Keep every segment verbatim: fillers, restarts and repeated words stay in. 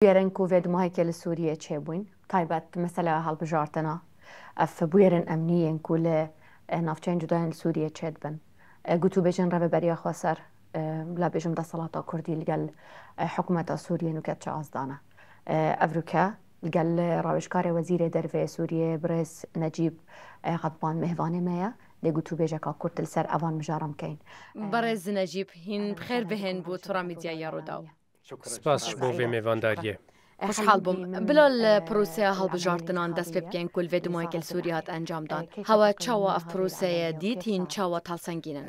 Bûyerên ku vê dumahekê li Sûriyê çêbûyn, taybet meseleya hilbijartina, ev bûyerên emnî yên ku li, e, navçeyên cuda yên li Sûriyê çêdibin. E, gotûbêjên Rêveberiya Xweser, e, bila bêjim desthilata Kurdî li gel, e, hikûmeta Sûriyê nûke çi az dane. E, ev rûke li gel rawêjkarê wezîrê derve yê Sûriyê birêz Necîb, e, Xedban mêvanê me ye. Lê gotûbêjeka kurt li ser evan mijaran bikeyn. Birêz Necîb, hîn bi xêr bihên bo Tura Medyaya Rûdaw. Spas ji bo vê mêvandariyê. Xweşhal bûm. Bila li proseya hilbijartinan dest pê bikeyn ku li vê dumahekê li Sûriyê hat encam dan. Hewe çawa ev proseye dît, hîn çawa helsengînin?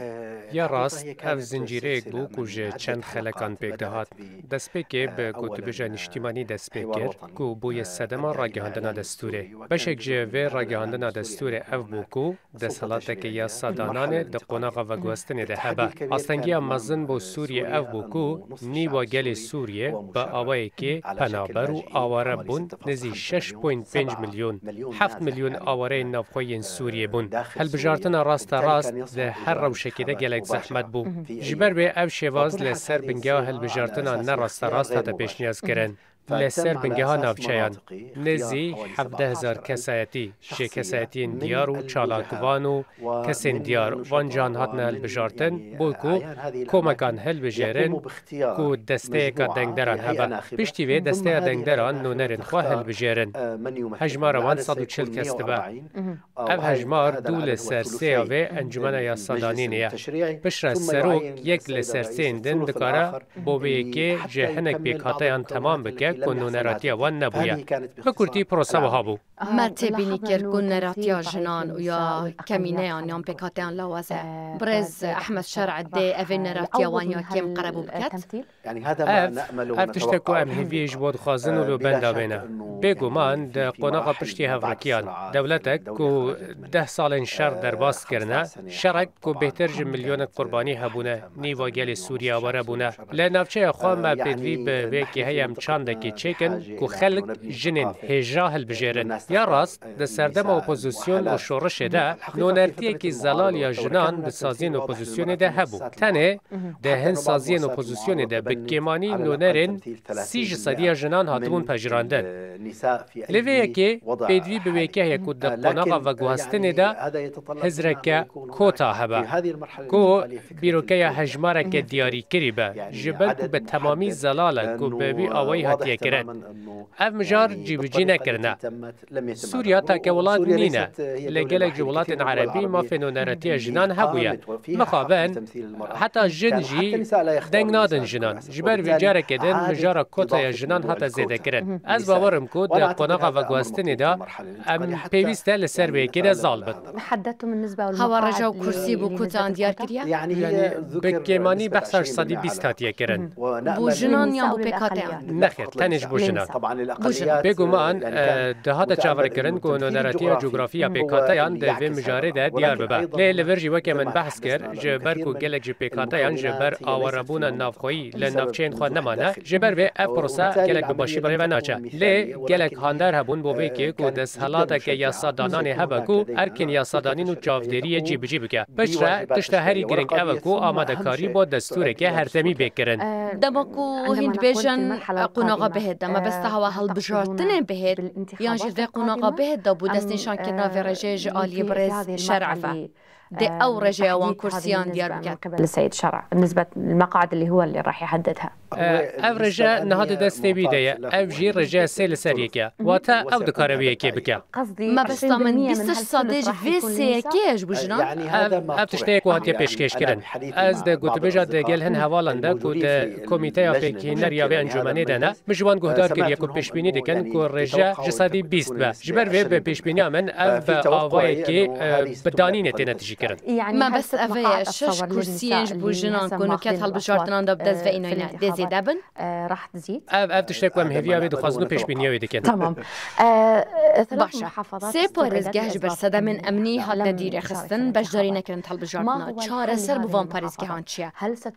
Ya rast, ev zincîreyek bû ku ji çend xelekan pêk dihat. Destpêkê bi gotûbêja niştîmanî dest pê kir ku bûye sedema ragihandina destûrê. Beşek ji vê ragihandina destûrê ev bû ku desthilateke yasadananê di qonaxa veguhestinê de hebe. Astengiya mezin bo Sûriyê ev bû ku nîva gelê Sûriyê bi awayekê penaber û aware bûn, nêzî şeş point pênc milyon, heft milyon awareyên navxwe yên Sûriyê bûn. Hilbijartina rasterast di her rewşekê de gelek zehmet bû. Ji ber wê ev şêwaz li ser bingeha hilbijartina ne rasterast hate pêşniyaz kirin. Li ser bingeha navçeyan, nêzî hevdeh hezar kesayetî, ji kesayetiyên diyar û çalakvan û kesên diyar van cihan hatine hilbijartin, bo ku komekan hilbijêrin ku desteyeka dengderan hebe. Piştî vê desteya dengderan nûnerên xwe hilbijêrin. Hejmara wan sed û çil kes dibe. Ev hejmar du li ser sêya vê encûmena yasadanînê ye. Piştre serok yek li ser sê yên din dikare bo vê yekê ji hinek pêkhateyan temam bike ku nûneratiya wan nebûye. Bi kurtî prosa wiha bû. Me têbînî kir ku neratiya jinan û ya kemîneyan yan pêkhateyan lawaz e. Birêz Ehmed Şer'e dê evê neratiya wan ya kêm qerebû biket? Ev, ev tişt e ku em hêviyê ji bo dixwazin û li benda bêne. Bêguman di qonaxa piştî hevrekiyan, dewletek ku deh salên şer derbas kirine, şerek ku bêhtir ji milyonek qurbanî hebûne, nîva gelê Sûriye aware bûne. Li navçeya xwe me pêdivî bi vê yekê heye em çandekê çêkin ku xelk jinên hêja hilbijêrin. Ya rast, di serdema opozîsyon û şorişê de, nûnertiyekî zelal ya jinan di saziyên opozîsyonê de hebû. Tenê di hin saziyên opozîsyonê de bi kêmanî nûnerên sî ji sedî ya jinan hatibûn pejirandin. Lê vê yekê pêdivî bi wê yekê heye ku di qonaxa veguhestinê de hizreke kota hebe, ku bîrokeya hejmareke diyarîkirî be, ji ber ku bi temamî zelal e ku bi vî awayî hatiye kirin. Ev mijar cîbicî nekirine. Sûriya take welat nîne. Li gelek ji welatên erebî mafê nûneratiya jinan hebûye. Mixabin, heta jin jî deng nadin jinan. Ji ber vê carekê din mijara kotaya jinan hate zêdekirin. Ez bawer im ku di qonaxa veguhestinê de em pêwîst e li ser vê yekê de zal bin. Hewa reja û kursî bo kotayan diyar kiriye? Yanî bi kêmanî behsa ji sedî bîst hatiye kirin. Bo jinan yan bo pêkhateyan? Nexêr, tenê ji bo jinan. Bo jinan. Bêguman, e, dihate çaverkirin ku nûneratiya cografiya pêkhateyan di vê mijarê de diyar bibe. Lê li vir jî weke min behs kir, ji ber ku gelek ji pêkhateyan ji ber awarebûna navxweyî li navçeyên xwe nemane, ji ber vê ev prose gelek bi başî bi rê ve naçe. Lê gelek hander hebûn bo vê yekê ku desthilateke yasadananê hebe ku erkên yasadanîn û çavdêriyê cîbicî bike. Piştre, tişta herî girîng ew e ku amadekarî bo destûreke hertemî bê kirin. Dema ku hîn dibêjin qonaxa bihêt de, mebesta hewa hilbijartinê bihêt, yan jî vê qonaxa bihêt de bo destnîşankirina vê rejê ji aliyê birêz Şer'e ve. Dê ew rejeya wan kursiyan diyar biket. Li Seyid Şer'a. Nisbet li meqad li huwa li rah yeheddedha. Ev reje niha di destê wî de ye. Ev jî rejeya sê li ser yek e. Wate ew dikare wê yekê bike. Mebesta min bîst sedî ji vê sê yekê ye ji bo jinan. Ev, ev tiştê ku hatiye pêşkêş kirin. Ez di gotibêja di gel hin hevalan de ku di komîteya pêkhîneriya vê encûmenê de ne, min ji wan guhdar kiriye ku pêşbînî dikin ku reje ji sedî bîst be. Ji ber vê bi pêşbîniya min ev bi awayekî, e, bi danînê têne tijîkirin. Mebest ev e, şeş kursiyên ji bo jinan ku nuket hilbijartinan de bi dest ve înayne dê zêde bin. Ev, ev tiştek ku em hêviya wê dixwazin û pêşbîniya wê dikin. Tamam. Baş e. Sê parêzgeh ji ber sedemên emnî hatine dîrê xistin, beşdarî nekirin di hilbijartina. Çareser bo van parêzgehan çi ye?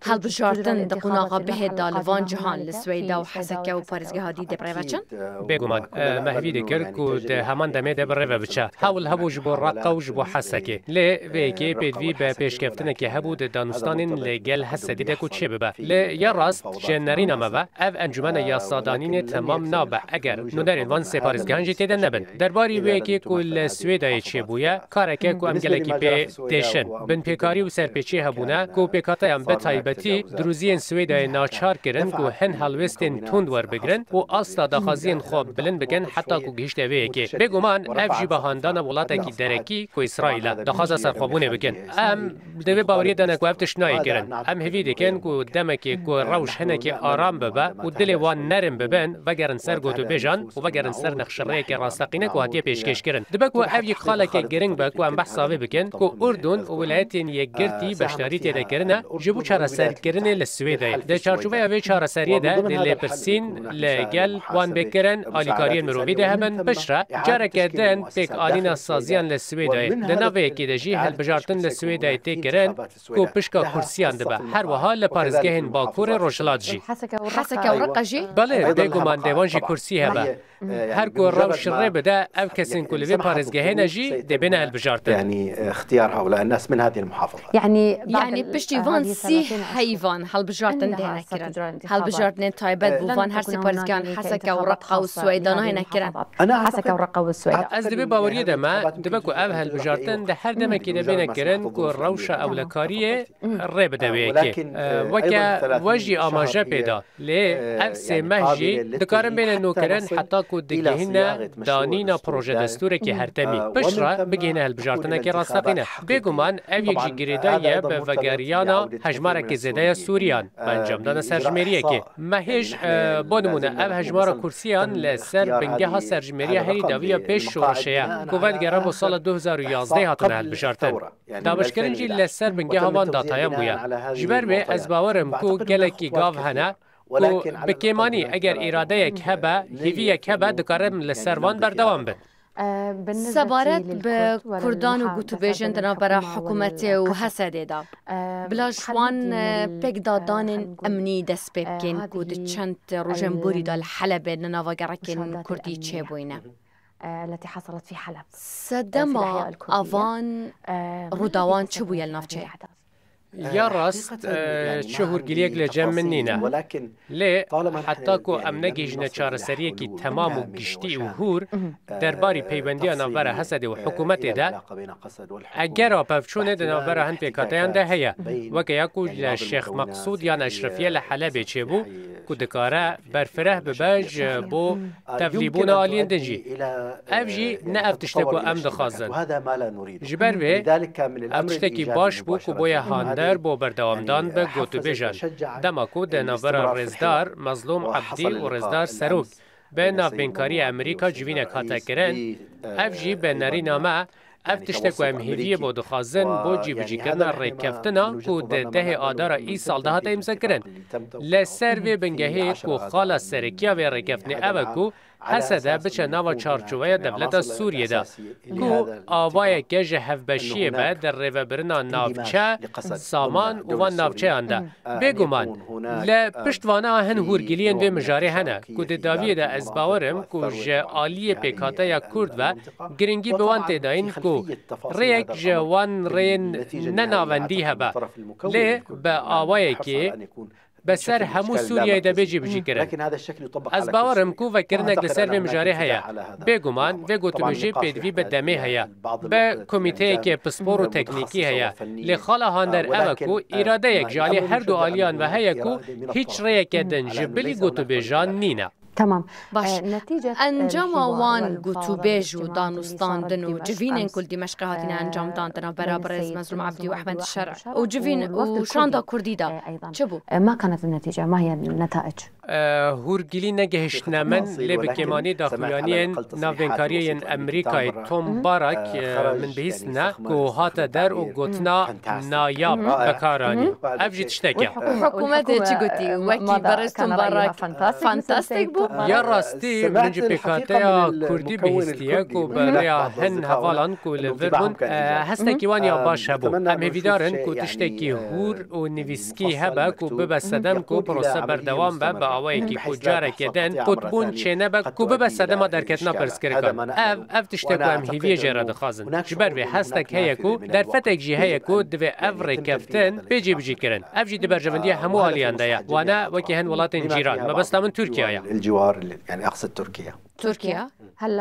Hilbijartin di qonaxa bihêt de li van cihan li Swêda û Heseke û parêzgeha dî dê bi rê ve çin? Bêguman, e, me hêvî dikir ku di heman demê de bi rê ve biçe. Hewl hebû ji bo Reqa û ji bo Hesekê. Lê vê Kê pêdivî be pêşkeftinekê hebû di danûstanên li gel Hesedê de ku çêbibe. Lê ya rast, ji nerîna me ve, ev encûmena yasadanînê temam nabe eger nûnerên van sê parêzgehan jî tê de nebin. Derbarî wê yekê ku li Swêdayê çêbûye, kareke ku em gelekî pê têşin. Binpêkarî û serpêçiyê hebûne ku pêkhateyan bi taybetî dirûziyên Swêdayê naçar kirin ku hin helwêstên tund werbigrin û asta daxwaziyên xwe bilind bikin heta ku gihîşte vê yekê. Bêguman ev jî bi handana welatekî derekî ku Îsraîl e, daxwaza serxwebûnê bikin. Em di vê baweriyê de ne ku ev tişt nayê kirin. Em hêvî dikin ku demekê ku rewş hinekê aram bibe û dilê wan nerin bibin, vegerin ser gotûbêjan û vegerin ser nexşerêyeke rasteqîne ku hatiye pêşkêşkirin. Dibe ku ev yek xaleke giring be ku em behsa vê bikin, ku Urdun û Wilayetên Yekgirtî beşdarî tê de kirine ji bo çareserkirinê li Swêdeyê. Di çarçoveya vê çareseriyê de dê lêpirsîn li gel wan bê kirin, alîkariyên mirovî dê hebin, piştre careke din pêkanîna saziyan li Swêdeyê. Di nav vê yekê de jî hilbijartin li Swêdeyê tê kirin ku pişka kursiyan dibe. Her wiha li parêzgehên Bakurê Rojhilat jî. Heseke û Reqa jî? Belê, bêguman dê wan jî kursî hebe. Her ku rewş rê bide, ev kesên ku li vê parêzgehê ne jî dê bêne hilbijartin. يعني اختيار هؤلاء الناس من هذه المحافظات. Yani, yani piştî van sî heyvan hilbijartin dê ne kirin. Hilbijartinên taybet bo van her sê parêzgehan Heseke û Reqa û Swêda nahêne kirin. Heseke û Reqa û Swêda. Ez di vê baweriyê de me, dibe ku ev hilbijartin di her demekê de bêne kirin ku rewşa ewlekariyê rê bide wê yekê. Weke we jî amaje pê da. Lê ev sê meh jî dikarin bêne nûkirin heta ku digihîne danîna proje destûrekî hertemî. Piştre bigihîne hilbijartinekê rasteqîne. Bêguman ev yek jî girêdayî ye bi vegeriyana hejmarekî zêde ya Sûriyan bi encamdana serjimêriyekê. Mehêj, e, bo nimûne ev hejmara kursiyan li ser bingeha serjimêriya herî dawî ya pêş şoreşê ye ku vedigere bo sala du hezar û yazdeh hatine hilbijartin. Dabeşkirin jî li ser bingeha van datayan bûye. Ji ber wê ez bawer im ku gelekî gav hene ku bi kêmanî eger îradeyek hebe, hêviyek hebe, dikarin li ser van berdewam bin. Sebaret bi Kurdan û gotûbêjên di navbera hikûmetê û Hesedê de, bila ji wan pêkdadanên emnî dest pê bikin ku di çend rojên borî de li Helebê di nava gerekên Kurdî çêbûyne. Sedema avan rûdawan çi bûye li navçeyê? Ya rast, e, çi hûrgiliyek li cem min nîne. Lê heta ku em negihîjine çareseriyekî temam û giştî û hûr derbarî peywendiya navbera Hesedê û hikûmetê de, egera pevçûnê di navbera hin pêkhateyan de heye, weke ya ku li Şêx Meqsûd yan Eşrefiye li Helebê çêbû, ku dikare berfireh bibe ji bo tevlîbûna aliyên din jî. Ev jî ne ev tişt e ku em dixwazin. Ji ber vê, ev tiştekî baş bû ku boye hander bo berdewamdan bi gotûbêjan. Dema ku di navbera Rêzdar Mezlûm Ebdî û Rêzdar Serok bi navbênkariya Amerîka civînek hate kirin, ev jî bi nerîna me ev tişt e ku em hêviyê bo dixwazin bo cîbicîkirina rêkeftina ku di dehê Adara îsal de hate îmzekirin. Li ser vê bingehê ku xala serekiya vê rêkeftinê ev e ku Hesede biçe nava çarçoveya dewleta Sûriyê de, ku awayeke ji hevbeşiyê be di rêvebirina navçe, saman û van navçeyan de. Bêguman, li pişt vana hin hûrgiliyên vê mijarê hene, ku di dawiyê de ez bawer im ku ji aliyê pêkhateya Kurd ve giringî bi wan tê dayîn ku rêyek ji wan rêyên nenavendî hebe. Lê bi awayekê bi ser hemû Sûriyeyê de bê cîbicîkirin. Ez bawer im ku vekirinek li ser vê mijarê heye. Bêguman, vê gotûbêjê pêdivî bi demê heye. Bi komîteyeke pispor û teknîkî heye. Lê xala hander ev e ku îradeyek ji alî her du aliyan ve heye ku hîç rêyeke din ji bilî gotûbêjan nîne. Tamam. Baş. E, netîce, e, Encama wan gotûbêj û danûstandin û civînên ku li Dîmeşqê hatine encamdan di navbera birêz Mezlûm Ebdî û Ehmed Şer û civîn û şanda Kurdî de çi bû? E, ما كانت النتيجة؟ ما هي النتائج؟ E, hûrgilî negihiştine min, lê bi kêmanî daxuyaniyên navbênkariyê yên Amerîkayê Tom Barak, e, min bihîstine ku hate der û gotina nayab bi kar anî. Ev jî tiştek e. Hikûmetê çi gotî? Wekî berêz Tom Barak, fantastik bû. Ya rastî, min ji pêkhateya Kurdî bihîstiye ku bi rêya hin hevalan ku li vir bûn, e, hestekî wan ya baş hebû. Em hêvîdar in ku tiştekî hûr û nivîskî hebe ku bibe sedem ku prose berdewam be bi awayekî ku careke din qutbûn çênebe ku bibe sedema derketina pirsgirikan. Ev, ev tişt e ku em hêviyê jê re dixwazin. Ji ber vê hestek heye ku derfetek jî heye ku divê ev rêkeftin bê cîbicîkirin. Ev jî di berjevendiya hemû aliyan de ye. Wana wekî hin welatên cîran. Mebesta min Tirkiye ye. Tirkiye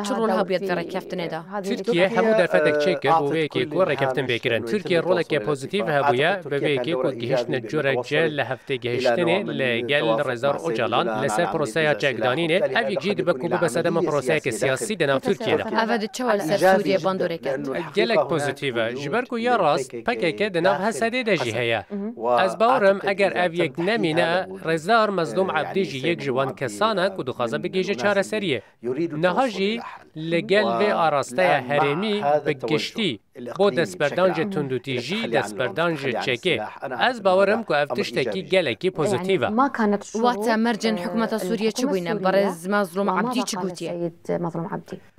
çi rol hebûye di rêkeftinê de? Tirkiye hemû derfetek çêkir bo vê yekê ku rêkeftin bê kirin. Tirkiye roleke pozîtîf hebûye bi vê yekê ku gihiştine cureke li hev têgihiştinê li gel Rêzdar Ocalan li ser proseya çekdanînê, ev yek jî dibe ku bibe sedema proseyeke siyasî di nav Tirkiyê de. Ev e di çawa li ser Sûriyê bandorê ket? Gelek pozîtîf e, ji ber ku ya rast P K K di nav H S D'ê de jî heye. Ez bawer im eger ev yek nemîne, Rêzdar Mezlûm Ebdî jî yek ji wan kesan e ku dixwaze bigihîje çareseriyê. Niha jî li gel vê arasteya herêmî bi giştî bo destberdan ji tundûtîjî, destberdan ji çekê. Ez bawer im ku ev tiştekî gelekî pozîtîf e. Wate mercên hikûmeta Sûriyê çi bûyne? Berêz Mezlûm Ebdî çi gotiye?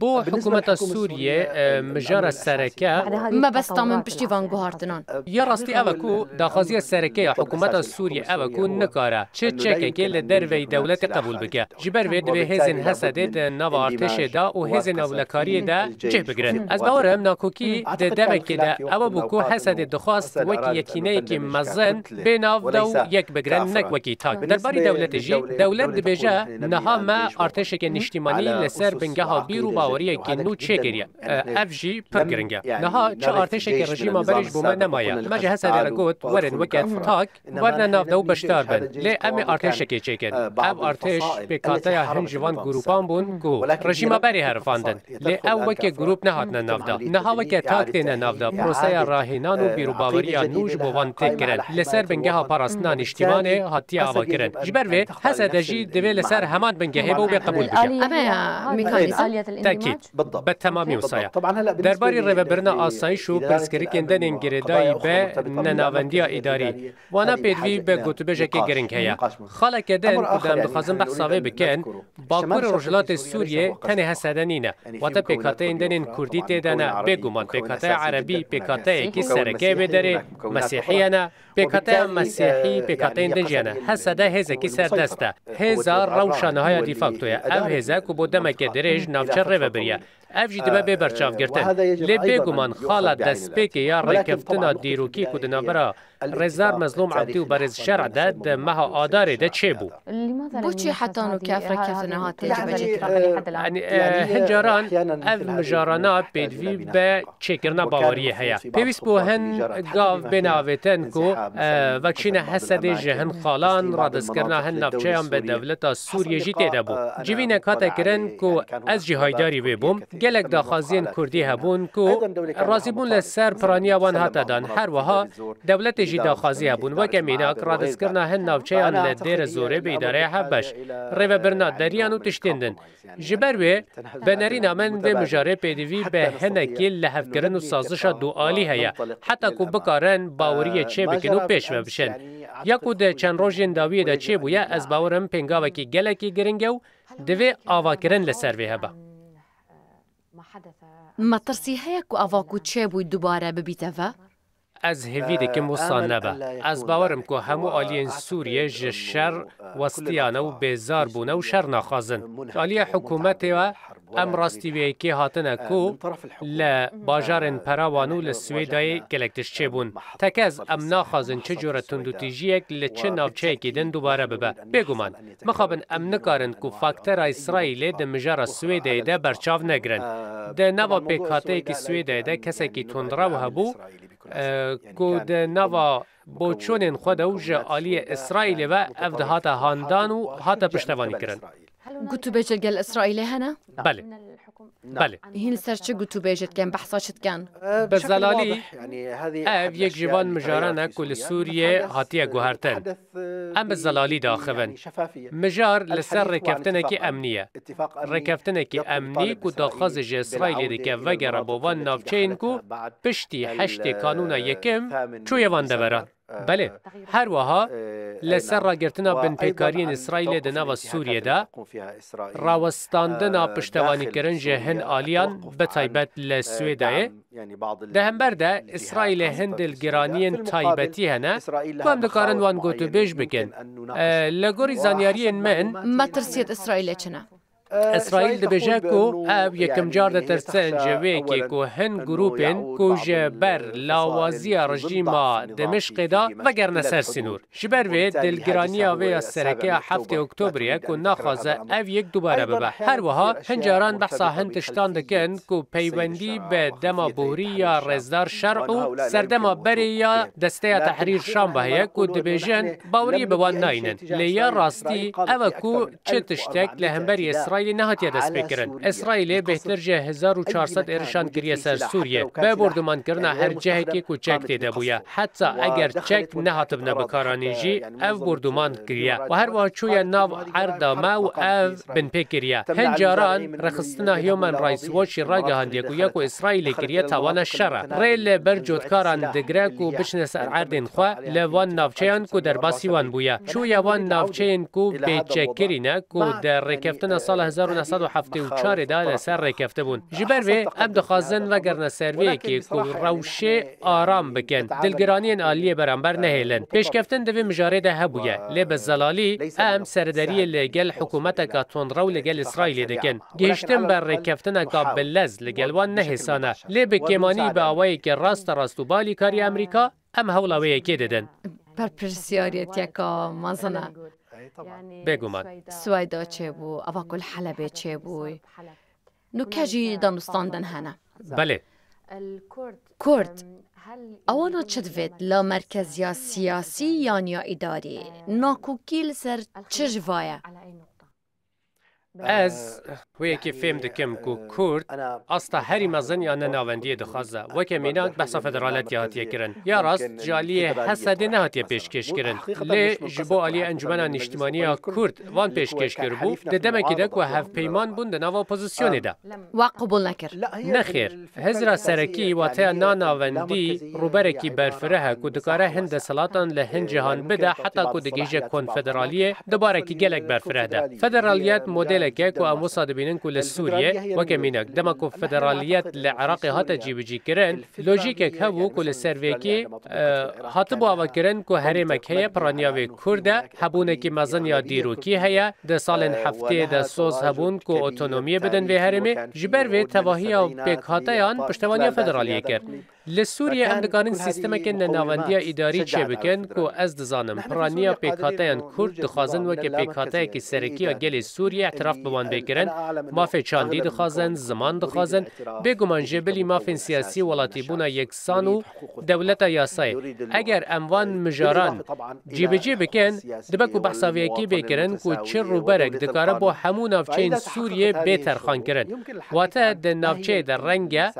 Bo hikûmeta Sûriyê, e, mijara sereke. Mebesta min piştî van guhartinan. Ya rastî ev e ku daxwaziya sereke ya hikûmeta Sûriyê ev e ku nikare çi çekekê li derveyî dewletê qebûl bike. Ji ber vê divê hêzên H S D'ê di nava artêşê de û hêzên ewlekariyê de cih bigirin. Ez bawer im nakokî di demekê de ew bû ku H S D'ê dixwest wekî yekîneyekî mezin bê nav de û yek bigirin, nek wekî tak. Derbarî dewletê jî, dewlet dibêje, niha me artêşeke niştîmanî li ser bingeha bîr û baweriyekî nû çêkiriye. E, ev jî pir giring e. Niha çi artêşeke rejîma berê ji bo me nemaye. Me ji H S D'ê re got, werin weke tak, werne nav de û beşdar bin. Lê em ê artêşekê çêkin. Ev artêş pêkateya hin ji van grûpan bûn ku rejîma berê herifandin. Lê ew weke grûp nehatine nav de. Niha weke tak têne nav de. Proseya rahênan û bîr û baweriya nû ji bo van tê kirin. Li ser bingeha parastina niştîmanê hatiye avakirin. Ji ber vê H S D jî divê li ser heman bingehê be û bê qebûl bike. Ev e mekanîzm. Tekîd. Bi temamî wisa ye. Derbarî rêvebirina asayîş û pirsgirêkên denên girêdayî be nenavendiya îdarî. Wana pêdivî bi gotûbêjekê giring heye. Xaleke din ku em dixwazin behsa vê bikin, Bakurê Rojhilatê Sûriyê tenê H S D nîne. Wate pêkhateyên denên kurdî tê de ne. Bêguman pêkhateya erebî pêkhateyekî sereke ye vê derê, mesîhî ye ne. Pêkhateya mesîhî pêkhateyên din jî hene. H S D hêzekî serdest e. Hêza rewşa niha ya de facto ye. Ev hêz e ku bo demeke dirêj navçe rê ve biriye. Ev jî dibe bê berçavgirtin. Lê bêguman xala destpêkê ya rêkeftina dîrokî ku di navbera Rêzdar Mezlûm Ebdî û Berêz Şer'e de di meha Adarê de çêbû. Bo çi heta nûke ev rêkeftina hatiye cîbecîkirin? Yanî, e, hin caran ev mijarana pêdivî be çêkirina baweriyê heye. Pêwîst bû hin gav bêne avêtin ku, e, vekşîna H S D'ê ji hin xalan, radestkirina hin navçeyan bi dewleta Sûriyê jî tê de bû. Civînek hate kirin ku ez jî haydarî wê bûm. Gelek daxwaziyên kurdî hebûn ku razîbûn li ser piraniya wan hate dan. Her wiha dewletê jî daxwazî hebûn. Weke mînak, radestkirina hin navçeyan li Dêre Zorê bi îdareya hevbeş, rêvebirina deriyan û tiştên din. Ji ber wê, venerîna min vê mijarê pêdivî bi hinekî lihevkirin û sazişa dualî heye, heta ku bikarin baweriyê çêbikin û pêş ve biçin. Ya ku di çend rojên dawiyê de çêbûye, ez bawer im pêngavekî gelekî giring e û divê avakirin li ser vê hebe. Metirsî heye ku ava ku çêbûy dubare bibîte ve? Ez hêvî dikim wisa nebe. Ez bawer im ku hemû aliyên Sûriyê ji şer westiyane û bêzar bûne û şer naxwazin. Ji aliyê hikûmetê ve em rastî vê yekê hatine ku li bajarên Perawan û li Swêdayê gelek tişt çêbûn. Tekez em naxwazin çi cure tundûtîjiyek li çi navçeyekî din dubare bibe. Bêguman, mixabin em nikarin ku faktera Îsraîlê di mijara Swêdeyê de berçav negirin. Di nava pêkhateyekî Swêdeyê de kesekî tundrew hebû, e, ku di nava boçûnên xwe de û ji aliyê Îsraîlê ve ev dihate handan û hate piştevanîkirin. Gotûbêjê gel Îsraîlê hene? Belê. Belê. Hîn li ser çi gotûbêjê dikin, behsa çi dikin? Bi zelalî, ev yek ji van mijaran e ku li Sûriyê hatiye guhertin. Em bi zelalî diaxivin. Mijar li ser rêkeftinekî emnî ye. Rêkeftinekî emnî ku daxwazê ji Îsraîlê dike vegere bo van navçeyên ku piştî heştê Kanûna Yekim çûye van deveran. Belê, her wiha li ser ragirtina binpêkariyên Îsraîlê di nava Sûriyê de, rawestandina piştevanîkirin ji hin aliyan, bi taybet li Swêdayê, di hember de Îsraîlê hin dilgiraniyên taybetî hene ku em dikarin wan gotûbêj bikin. E, li gorî zanyariyên min, Metirsiyê di Îsraîlê çi ne? Îsraîl dibêje ku ev yekim car ditirsin ji vê yekê ku hin grûpên ku ji ber lawaziya rejîma Dimişqê de vegerine ser sînor. Ji ber vê dilgiraniya vê ya sereke ya heftê Oktobrê ye ku naxwaze ev yek dubare bibe. Her wiha hin caran behsa hin tiştan dikin ku peywendî bi dema borî ya Rêzdar Şer û serdema berê ya Desteya Tehrîr Şam ve heye ku dibêjin baweriyê bi wan nayînin. Lê ya rastî ev e ku çi tiştek li hemberî Îsraîlê nehatiye destpêkirin. Îsraîlê bêhtir ji hezar û çar sed êrişan kiriye ser Sûriyê. Bi bordumankirina her cihekê ku çek tê de bûye. Heta eger çek nehatibine bikaranîn jî ev borduman kiriye. Û her wiha çûye nav erda me û ev binpê kiriye. Hin caran rêxistina Human Rights Watch jî ragihandiye ku ya ku Îsraîlê kiriye tawana şer e. Rê li ber cotkaran digire ku biçine ser erdên xwe li van navçeyan ku derbasî wan bûye. Çûye wan navçeyên ku bêçekkirî ne ku di rêkeftina sala hezar û neh sed û heftê û çarê de li ser rêkefte bûn. Ji ber vê em dixwazin vegerine ser vê yekê ku rewşê aram bikin. Dilgiraniyên aliyê beramber nehêlin. Pêşkeftin di vê mijarê de hebûye, lê bi zelalî em serederiyê li gel hikûmeteka tundrew li gel Îsraîlê dikin. Gihiştin bi rêkeftineka bi lez li gel wan ne hêsan e. Lê bi kêmanî bi awayekî rasterast û bi alîkariya Amerîka em hewla wê yekê didin. Berpirsyariyetiyeka mezin e. Bêguman. Swayda çêbû, eva ku li Helebê çêbû. Nûke jî danûstandin hene. Belê. Kurd, ewana çi divêt? La merkeziya siyasî yan ya îdarî? Nakokî li ser çi ji va ye? Ez wê yekê fêm dikim ku Kurd asta herî mezin ya ne navendiyê dixwaze. Weke mînak behsa federaletiya hatiye kirin. Ya rast ji aliyê Hesedê nehatiye pêşkêş kirin. Lê ji bo aliyê Encumena Nîştimanî ya Kurd van pêşkêş kiribû, di demekê de ku hevpeyman bûn di nava opozisyonê de. We qebûl nekir. Nexêr, hizra serekî wateya na navendî rûberekî berfireh e ku dikare hin desthilatan li hin cihan bide heta ku digihîje konfederaliyê di barekî gelek berfireh de. Federaliyet modelek e ku em wisa dibînin ku li Sûriyê, weke mînak, dema ku federaliyet li Iraqê hate cîbicî kirin, lojîkek hebû ku li ser vê yekê, e, hatibû avakirin ku herêmek heye, piraniya wê Kurd e, hebûnekî mezin ya dîrokî heye, di salên heftê de soz hebûn ku otonomiyê bidin vê herêmê, ji ber vê tevahiya pêkhateyan piştevaniya federaliyê kir. Li Sûriyê em dikarin sîstemeke nenavendiya îdarî çêbikin ku ez dizanim piraniya pêkhateyên Kurd dixwazin weke pêkhateyekî serekî ya gelê Sûriyê îtiraf bi wan bê kirin, mafê çandî dixwazin, ziman dixwazin, bêguman jê bilî mafên siyasî, welatîbûna yeksan û dewleta yasayê. Eger em van mijaran cîbicî bikin, dibe ku behsa vê yekê bê kirin ku çi rûberek dikare bo hemû navçeyên Sûriyê bê terxankirin. Wate di navçeyê de reng e,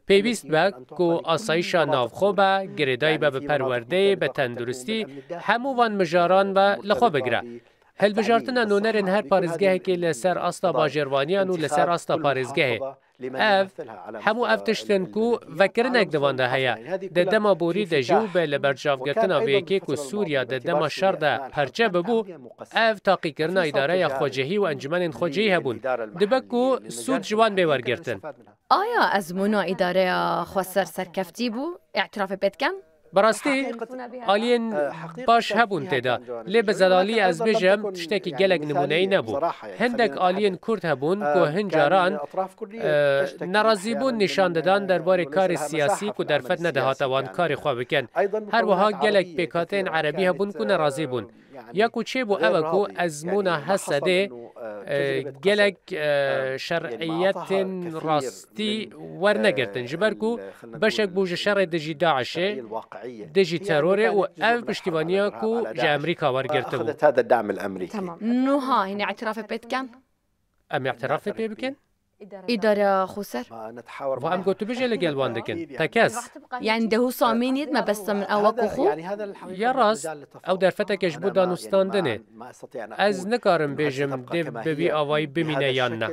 pêwîst be ku asayîşa navxwe be, girêdayî be bi perwerdeyê, bi tenduristî, hemû van mijaran ve li xwe bigire. Hilbijartina nûnerên her parêzgehekê li ser asta bajarvaniyan û li ser asta parêzgehê. Ev, hemû ev tişt in ku vekirinek di van de heye. Di dema borî de jî û bê li berçavgirtina vê yekê ku Sûriya di dema şer de perçe bibû, ev taqîkirina îdareya xwecihî û encûmenên xwecihî hebûn. Dibe ku sûd ji wan bê wergirtin. Aya ezmûna îdareya xweser serkeftî bû? Îtirafê pê dikin? Bi rastî, aliyên baş hebûn tê de, lê bi zelalî ez bêjim tiştekî gelek nimûneyî nebû. Hindek aliyên Kurd hebûn ku hin caran, e, nerazîbûn nîşan didan derbarê karê siyasî ku derfet nedihate wan karê xwe bikin. Her wiha gelek pêkhateyên erebî hebûn ku nerazî bûn. Ya ku çêbû ew e ku ezmûna Hesedê, e, gelek, e, şer'iyetên rastî wernegirtin, ji ber ku beşek bû ji şerê dijî DAIŞê, dijî terorê û ev piştîvaniya ku ji Amerîka wergirtibû. Tamam. Nuha hînî îtirafê pê dikin? Em îtirafê pê bikin? Îdareya xweser? Va em gotûbêjê li gel wan dikin. Tekez. Yani de husa mînît me besta min ew wek xwe? Ya rast, ew derfeteke ji bo danûstandinê. Ez nikarim bêjim dê bi vî avayî bimîne yan ne.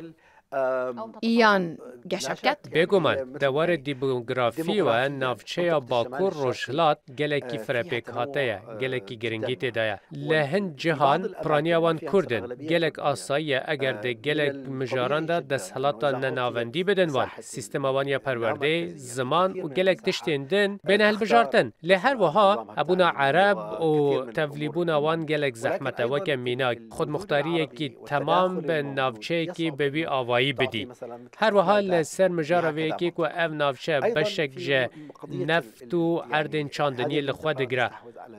Yan geşa biket? Bêguman, de warê demografî we navçeya Bakur Rojhilat gelekî firepêkhate ye, gelekî giringî tê de ye. Li hin cihan piraniya wan Kurd in. Gelek asayî ye eger di gelek mijaran de desthilata nenavendî bidin wan. Sîstema wan ya perwerdeyê, ziman û gelek tiştên din bêne hilbijartin. Lê her wiha hebûna Ereb û tevlîbûna wan gelek zehmet e. Weke mînak, xudmuxtariyekî temam bi navçeyekî bi wî avayî bidî. Her wiha li ser mijara vê yekê ku ev navçe beşek ji neft û erdên çandiniyê li xwe digire,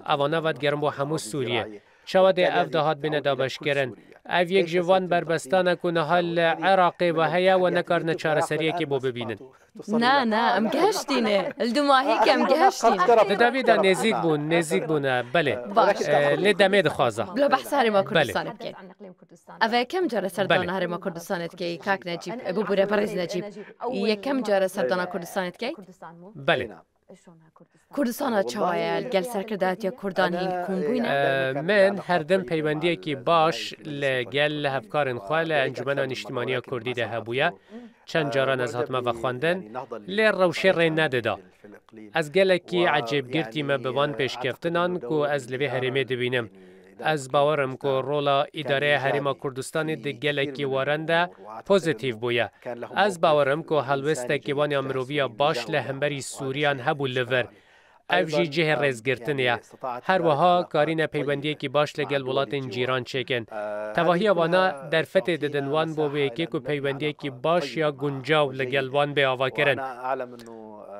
evana vedigerin bo hemû Sûriyê. Çawa dê ev dahat bêne dabeşkirin? Ev yek ji van berbestan e ku niha li Iraqê ve heye, we nekarine çareseriyekê bo bibînin. Na, na, em gehiştîne. Li dumahî ke em gehiştîne. Di devê de nêzîk bûn, nêzîk bûne, belê. Baş. E, lê demê dixwaza. Bila behsa Herêma Belê. Kurdistanê bikeyn. Ev e yekem car e serdana Belê. Herêma Kurdistanê dikey, kak Necîb. E, bibûre, birêz Necîb. Yekem car e serdana Kurdistanê dikey? Belê. Kurdistana çawa ye? Li gel serkirdayetiya Kurdan hîn kom bûyne? E, min her dem peywendiyekî baş li gel hevkarên xwe li Encûmena Nîştîmaniya Kurdî de hebûye. Çend caran ez hatime vexwendin, lê rewşê rê nedida. Ez gelekî ecêbgirtî me bi van pêşkeftinan ku ez li vê herêmê dibînim. Ez bawer im ku rola îdareya Herêma Kurdistanê di gelekî waran de pozîtîf bûye. Ez bawer im ku helwêstekî wan ya mirovî ya baş li hemberî Sûriyan hebû li vir. Ev jî cihê rêzgirtinê ye. Her wiha karîne peywendiyekî baş li gel welatên cîran çêkin. Tevahiya wana derfetê didin wan bo vê yekê ku peywendiyekî baş ya guncaw li gel wan bê avakirin.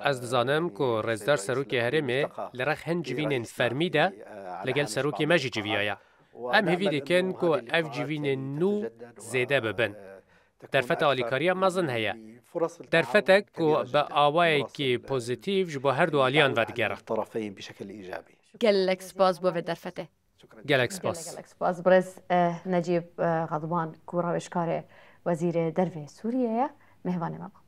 Ez dizanim ku Rêzdar Serokê Herêmê li rex hin civînên fermî de li gel serokê me jî civiyaye. Em hêvî dikin ku ev civînên nû zêde bibin. Derfeta alîkariya mezin heye. Derfetek ku bi awayekî pozîtîf ji bo her du aliyan vedigere. Gelek spas bo vê derfetê. Gelek spas. Gelek spas. Birêz eh, Necîb eh, Xedban ku rawêjkarê Wezîrê Dervê Sûriyê ye, mêvanê me bû.